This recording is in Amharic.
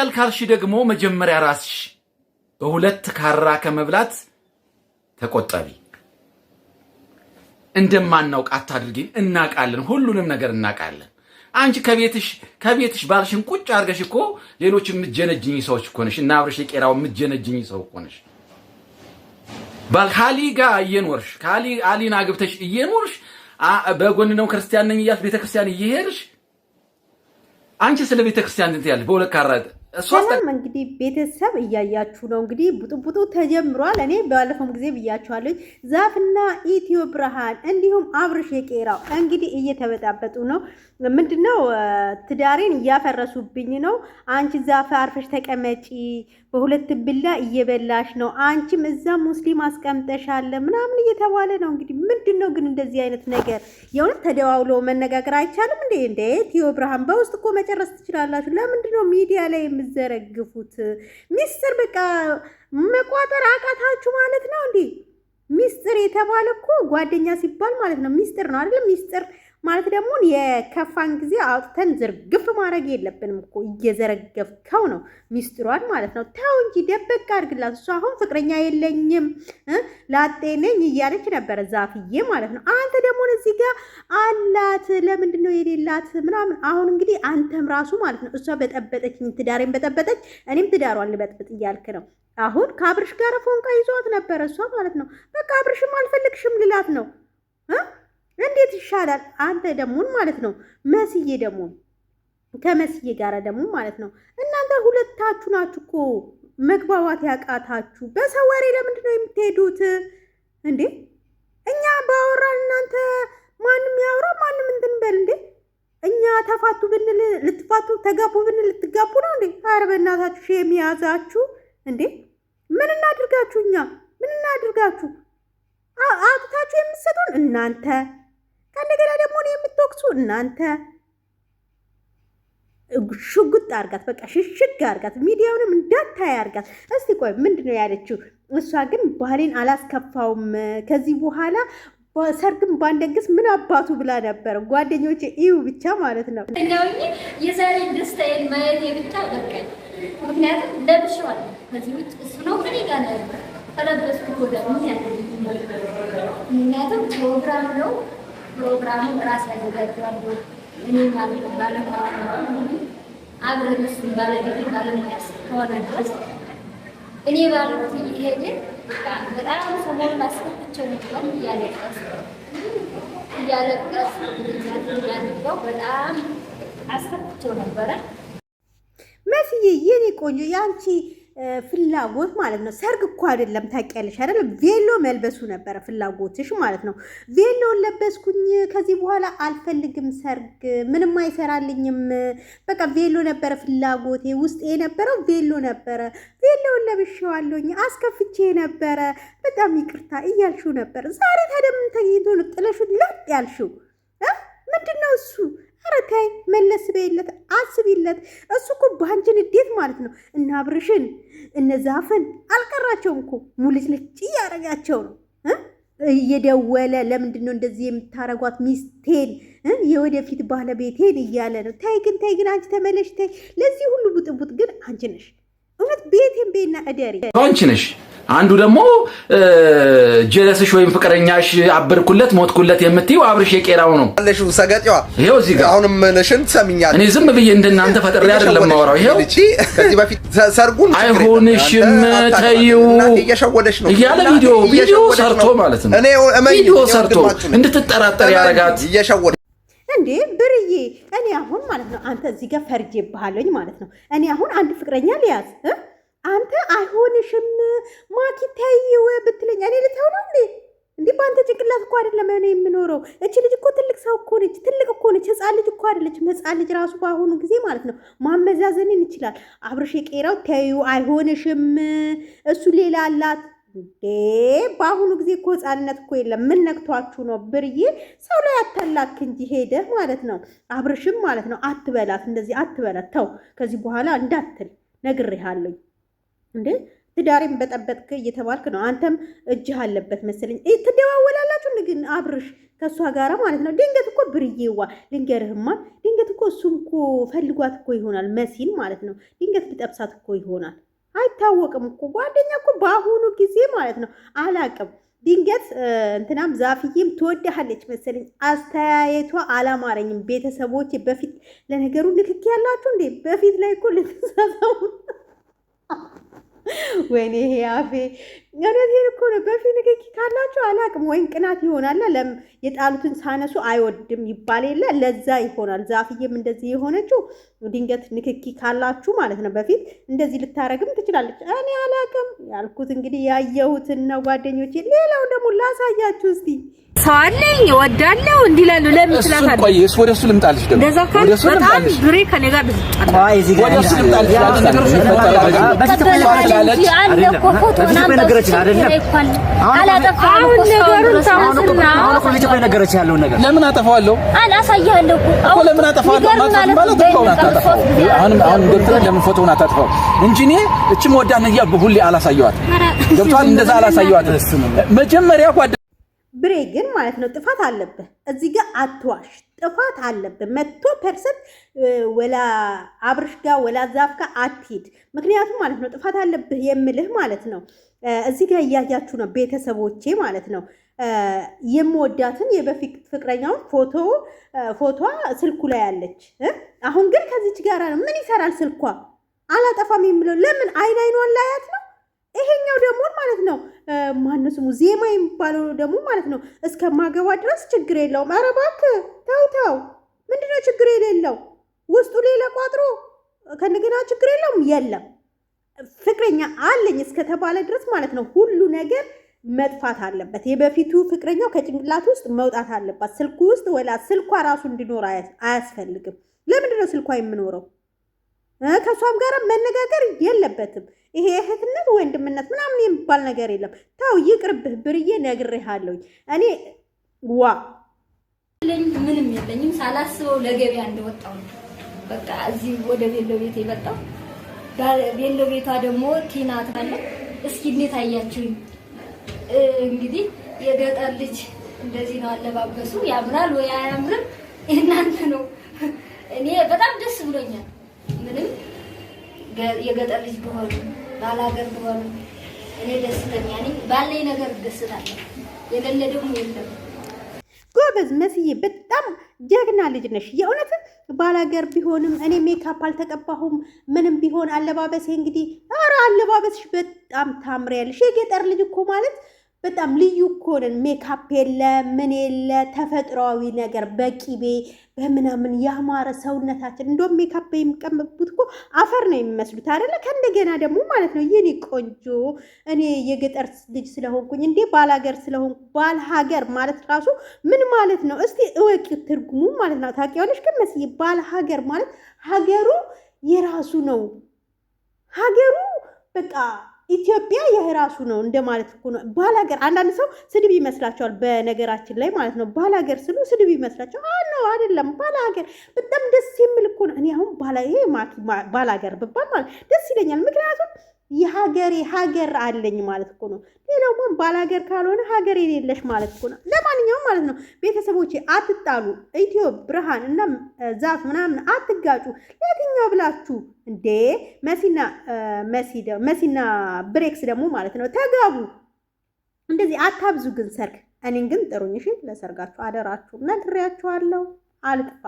ይሻለኛል ካልሽ ደግሞ መጀመሪያ ራስሽ በሁለት ካራ ከመብላት ተቆጠቢ። እንደማናውቅ አታድርጊን። እናውቃለን፣ ሁሉንም ነገር እናውቃለን። አንቺ ከቤትሽ ባልሽን ቁጭ አድርገሽ እኮ ሌሎች የምትጀነጅኝ ሰዎች እኮ ነሽ። እና አብርሽ የቄራው የምትጀነጅኝ ሰው እኮ ነሽ። ባል ካሊ ጋር እየኖርሽ፣ ካሊ አሊን አግብተሽ እየኖርሽ፣ በጎን ነው ክርስቲያን ነኝ እያልሽ ቤተክርስቲያን እየሄድሽ፣ አንቺ ስለ ቤተክርስቲያን እንትን ያለሽ በሁለት ካራ ሰላም እንግዲህ ቤተሰብ እያያችሁ ነው። እንግዲህ ቡጡቡጡ ተጀምሯል። እኔ ባለፈውም ጊዜ ብያችኋለሁ። ዛፍና ኢትዮ ብርሃን እንዲሁም አብርሽ የቄራው እንግዲህ እየተበጣበጡ ነው። ምንድነው ትዳሬን እያፈረሱብኝ ነው። አንቺ ዛፍ አርፈሽ ተቀመጪ፣ በሁለት ብላ እየበላሽ ነው። አንቺም እዛ ሙስሊም አስቀምጠሻለ ምናምን እየተባለ ነው። እንግዲህ ምንድነው ግን እንደዚህ አይነት ነገር የእውነት ተደዋውሎ መነጋገር አይቻልም እንዴ? እንዴ ኢትዮ ብርሃን በውስጥ እኮ መጨረስ ትችላላችሁ። ለምንድነው ሚዲያ ላይ የምዘረግፉት? ሚስጥር በቃ መቋጠር አቃታችሁ ማለት ነው እንዴ? ሚስጥር የተባለ እኮ ጓደኛ ሲባል ማለት ነው ሚስጥር ነው አይደለም? ሚስጥር ማለት ደግሞ የከፋን ጊዜ አውጥተን ዝርግፍ ማድረግ የለብንም እኮ፣ እየዘረገፍከው ነው ሚስጥሯን ማለት ነው። ተው እንጂ ደበቅ አድርግላት። እሱ አሁን ፍቅረኛ የለኝም ላጤ ነኝ እያለች ነበረ ዛፍዬ ማለት ነው። አንተ ደግሞ እዚህ ጋር አላት፣ ለምንድን ነው የሌላት ምናምን። አሁን እንግዲህ አንተም ራሱ ማለት ነው እሷ በጠበጠችኝ፣ ትዳሬን በጠበጠች፣ እኔም ትዳሯን ልበጥብጥ እያልክ ነው። አሁን ከአብርሽ ጋር ፎንቃ ይዟት ነበረ እሷ ማለት ነው። በቃ አብርሽም አልፈልግሽም ልላት ነው። እንዴት ይሻላል? አንተ ደሞን ማለት ነው መስዬ ደግሞ ከመስዬ ጋር ደግሞ ማለት ነው እናንተ ሁለታችሁ ናችሁ እኮ መግባባት ያቃታችሁ። በሰው ወሬ ለምንድን ነው የምትሄዱት እንዴ? እኛ ባወራን እናንተ ማንም ያውራ ማንም እንትን በል እንዴ። እኛ ተፋቱ ብንል ልትፋቱ፣ ተጋቡ ብንል ልትጋቡ ነው እንዴ? ኧረ በእናታችሁ shame ያዛችሁ እንዴ! ምን እናድርጋችሁ? እኛ ምን እናድርጋችሁ? አውጥታችሁ የምትሰጡን እናንተ፣ ከእንደገና ደግሞ እኔ የምትወቅሱ እናንተ። ሽጉጥ አርጋት፣ በቃ ሽሽግ አርጋት፣ ሚዲያውንም እንዳታይ አርጋት። እስቲ ቆይ ምንድን ነው ያለችው? እሷ ግን ባሌን አላስከፋውም ከዚህ በኋላ ሰርግም ባንደግስ ምን አባቱ ብላ ነበረ። ጓደኞቼ እዩ ብቻ ማለት ነው። የዛሬ ደስታዬን ማየቴ ብቻ በቃኝ። ምክንያቱም ለብሼዋለሁ። ከዚህ ውጭ እሱ ነው ከእኔ ጋር ነው ያለው። ከለበስኩ ደግሞ ምክንያቱም ፕሮግራም ነው። ፕሮግራሙ ራስ ያዘጋጀዋለሁ እኔ ማለት ነው። ባለሙያ አብረን እሱን ባለቤቴ ባለሙያ እስከሆነ ድረስ እኔ ባልኩት እየሄደ በጣም ሰሞኑን አስከፍቼው ነበር። እያለቀስኩ እያለቀስኩ ያለው በጣም አስከፍቼው ነበረ። መስዬ የኔ ቆንጆ የአንቺ ፍላጎት ማለት ነው ሰርግ እኮ አይደለም፣ ታውቂያለሽ አይደለም? ቬሎ መልበሱ ነበረ ፍላጎትሽ ማለት ነው። ቬሎን ለበስኩኝ፣ ከዚህ በኋላ አልፈልግም ሰርግ፣ ምንም አይሰራልኝም። በቃ ቬሎ ነበረ ፍላጎቴ፣ ውስጥ የነበረው ቬሎ ነበረ። ቬሎውን ለብሼዋለሁኝ፣ አስከፍቼ ነበረ፣ በጣም ይቅርታ እያልሽው ነበር። ዛሬ ታዲያ ምን ተገኝቶ ነው ጥለሽው ለጥ ያልሽው? ምንድን ነው እሱ? ኧረ ተይ መለስ በይለት፣ አስቢለት። እሱ እኮ በአንቺ ንዴት ማለት ነው እነ አብርሽን እነ ዛፍን አልቀራቸውም እኮ፣ ሙልጭልጭ እያደረጋቸው ነው እየደወለ ለምንድን ነው እንደዚህ የምታረጓት ሚስቴን የወደፊት ባለቤቴን እያለ ነው። ተይ ግን ተይ ግን አንቺ ተመለሽ ተይ። ለዚህ ሁሉ ቡጥቡጥ ግን አንቺ ነሽ። እውነት ቤቴን ቤና እደሪ አንቺ ነሽ። አንዱ ደግሞ ጀለስሽ ወይም ፍቅረኛሽ አበርኩለት ሞትኩለት የምትይው አብርሽ የቄራው ነው። አለሽው ሰገጤዋ። ይሄው እዚህ ጋር አሁንም ምንሽን ትሰሚኛለሽ። እኔ ዝም ብዬ እንደናንተ ፈጥሬ አይደለም የማወራው። ይሄው ከዚህ በፊት ሰርጉን አይሆንሽም ተይው እየሸወደሽ ነው እያለ ቪዲዮ ሰርቶ ማለት ነው። እኔ ቪዲዮ ሰርቶ እንድትጠራጠር ያረጋት እየሸወደ እንዴ ብርዬ፣ እኔ አሁን ማለት ነው አንተ እዚህ ጋር ፈርጄብሃለሁኝ ማለት ነው። እኔ አሁን አንድ ፍቅረኛ ሊያዝ አንተ አይሆንሽም ማኪ ተይው ብትለኝ እኔ ልተው ነው እንዴ? እንዲህ በአንተ ጭንቅላት እኮ አይደለም እኔ የምኖረው። እቺ ልጅ እኮ ትልቅ ሰው እኮ ነች። ትልቅ እኮ ነች። ህፃን ልጅ እኮ አይደለችም። ህፃን ልጅ ራሱ በአሁኑ ጊዜ ማለት ነው ማመዛዘንን ይችላል። አብርሽ የቄራው ተይው አይሆንሽም፣ እሱ ሌላ አላት እንዴ። በአሁኑ ጊዜ እኮ ህፃንነት እኮ የለም። ምን ነክቷችሁ ነው ብርዬ? ሰው ላይ አታላክ እንጂ ሄደህ ማለት ነው። አብርሽም ማለት ነው አትበላት፣ እንደዚህ አትበላት። ተው ከዚህ በኋላ እንዳትል ነግሬሃለሁ። እንዴ ትዳሬን በጠበጥክ እየተባልክ ነው። አንተም እጅህ አለበት መሰለኝ። ትደዋወላላችሁ ግን አብርሽ ከእሷ ጋራ ማለት ነው። ድንገት እኮ ብርዬዋ ልንገርህማ፣ ድንገት እኮ እሱም እኮ ፈልጓት እኮ ይሆናል መሲን ማለት ነው። ድንገት ሊጠብሳት እኮ ይሆናል። አይታወቅም እኮ ጓደኛ እኮ በአሁኑ ጊዜ ማለት ነው። አላቅም ድንገት እንትናም ዛፍዬም ትወድሃለች መሰለኝ። አስተያየቷ አላማረኝም። ቤተሰቦቼ በፊት ለነገሩ ንክኪ ያላችሁ እንዴ? በፊት ላይ እኮ ልትሳሳሙ ወይኔ ይሄ አፌ እውነቴን እኮ ነው። በፊት ንክኪ ካላችሁ አላቅም፣ ወይም ቅናት ይሆናል። ለም የጣሉትን ሳነሱ አይወድም ይባል የለ ለዛ ይሆናል። ዛፍዬም እንደዚህ የሆነችው ድንገት ንክኪ ካላችሁ ማለት ነው። በፊት እንደዚህ ልታረግም ትችላለች። እኔ አላቅም ያልኩት እንግዲህ ያየሁትን ነው ጓደኞቼ። ሌላው ደግሞ ላሳያችሁ እስቲ። ሰው አለኝ እወዳለሁ እንዲህ እላለሁ። ለምን ትላታለህ? ቆይ እሱ ወደ እሱ ልምጣልሽ ደግሞ እንደዛ ካልክ በጣም ብሬ ከኔ ጋር ቆይ እዚህ ጋር ወደ እሱ ልምጣልሽ። አሁን ነገሩን ተውትና አሁን እኮ ፊት እኮ የነገረችህ ያለውን ነገር ለምን አጠፋዋለሁ? አሳይሃለሁ እኮ ለምን አጠፋዋለሁ? ማጥፋት ማለት እኮ አሁን አታጠፋው። አሁን አሁን ገብተህ ለምን ፎቶውን አታጥፋው እንጂ እኔ እችም ወዳት እያልኩ ሁሌ አላሳየኋትም። ገብቶሃል? እንደዛ አላሳየኋትም። መጀመሪያ ጓደ ብሬ ግን ማለት ነው ጥፋት አለብህ። እዚህ ጋር አትዋሽ፣ ጥፋት አለብህ 100%። ወላ አብርሽ ጋር ወላ ዛፍ ጋር አትሂድ። ምክንያቱም ማለት ነው ጥፋት አለብህ የምልህ ማለት ነው እዚህ ጋር እያያችሁ ነው ቤተሰቦቼ ማለት ነው የምወዳትን የበፊት ፍቅረኛውን ፎቶ ስልኩ ላይ አለች። አሁን ግን ከዚች ጋር ነው ምን ይሰራል ስልኳ አላጠፋም የሚለው ለምን አይን አይኗን ላያት ነው። ይሄኛው ደግሞ ማለት ነው ማነው ስሙ ዜማ የሚባለው ደግሞ ማለት ነው እስከማገባ ድረስ ችግር የለውም። ኧረ እባክህ ተው ተው፣ ምንድነው ችግር የሌለው ውስጡ ሌላ ቋጥሮ ከእንደገና ችግር የለውም። የለም ፍቅረኛ አለኝ እስከተባለ ድረስ ማለት ነው ሁሉ ነገር መጥፋት አለበት። የበፊቱ ፍቅረኛው ከጭንቅላት ውስጥ መውጣት አለባት። ስልኩ ውስጥ ወላ ስልኳ ራሱ እንዲኖር አያስፈልግም። ለምንድነው ስልኳ የምኖረው? ከእሷም ጋር መነጋገር የለበትም። ይሄ እህትነት ወንድምነት ምናምን የሚባል ነገር የለም። ታው ይቅርብህ ብርዬ፣ ነግሬሃለሁኝ። እኔ ዋ ምንም የለኝም ሳላስበው ለገበያ እንደወጣው ነው። በቃ እዚህ ወደ ቤሎ ቤት የመጣው ቤሎ ቤቷ ደግሞ ቲና ታለ። እስኪ እንዴት አያችሁኝ? እንግዲህ የገጠር ልጅ እንደዚህ ነው አለባበሱ። ያምራል ወይ አያምርም? እናንተ ነው። እኔ በጣም ደስ ብሎኛል። ምንም የገጠር ልጅ ብሆን ባላገር ብሆን እኔ ደስተኛ ነኝ። ባለኝ ነገር እደስታለሁ። የሌለ ደግሞ የለም። ጎበዝ መስዬ በጣም ጀግና ልጅ ነሽ። የእውነት ባላገር ቢሆንም እኔ ሜካፕ አልተቀባሁም ምንም ቢሆን አለባበሴ እንግዲህ፣ ኧረ አለባበስሽ በጣም ታምሪያለሽ። የገጠር ልጅ እኮ ማለት በጣም ልዩ እኮ ነን። ሜካፕ የለ ምን የለ ተፈጥሯዊ ነገር በቂቤ በምናምን ያማረ ሰውነታችን። እንደውም ሜካፕ የሚቀመቡት እኮ አፈር ነው የሚመስሉት አይደለ? ከእንደገና ደግሞ ማለት ነው የኔ ቆንጆ፣ እኔ የገጠር ልጅ ስለሆንኩኝ እንዴ ባላገር ስለሆንኩ ባልሀገር ማለት ራሱ ምን ማለት ነው? እስቲ እወቂ ትርጉሙ ማለት ነው። ታውቂዋለሽ ግን መስዬ፣ ባልሀገር ማለት ሀገሩ የራሱ ነው። ሀገሩ በቃ ኢትዮጵያ የራሱ ነው እንደማለት እኮ ነው። ባላገር አንዳንድ ሰው ስድብ ይመስላቸዋል፣ በነገራችን ላይ ማለት ነው። ባላገር ስሉ ስድብ ይመስላቸዋል። ነው አይደለም። ባላገር በጣም ደስ የሚል እኮ ነው። እኔ አሁን ባላገር ብባል ማለት ደስ ይለኛል። ምክንያቱም የሀገሬ ሀገር አለኝ ማለት እኮ ነው። ሌላው ባላገር ካልሆነ ሀገር የሌለሽ ማለት እኮ ነው። ለማንኛውም ማለት ነው ቤተሰቦቼ አትጣሉ። ኢትዮ ብርሃን እና ዛፍ ምናምን አትጋጩ። ለየትኛው ብላችሁ እንዴ መሲና መሲና ብሬክስ ደግሞ ማለት ነው ተጋቡ። እንደዚህ አታብዙ ግን ሰርግ። እኔን ግን ጥሩኝ እሺ፣ ለሰርጋችሁ አደራችሁ፣ ነግሬያችኋለሁ። አልጥፋ።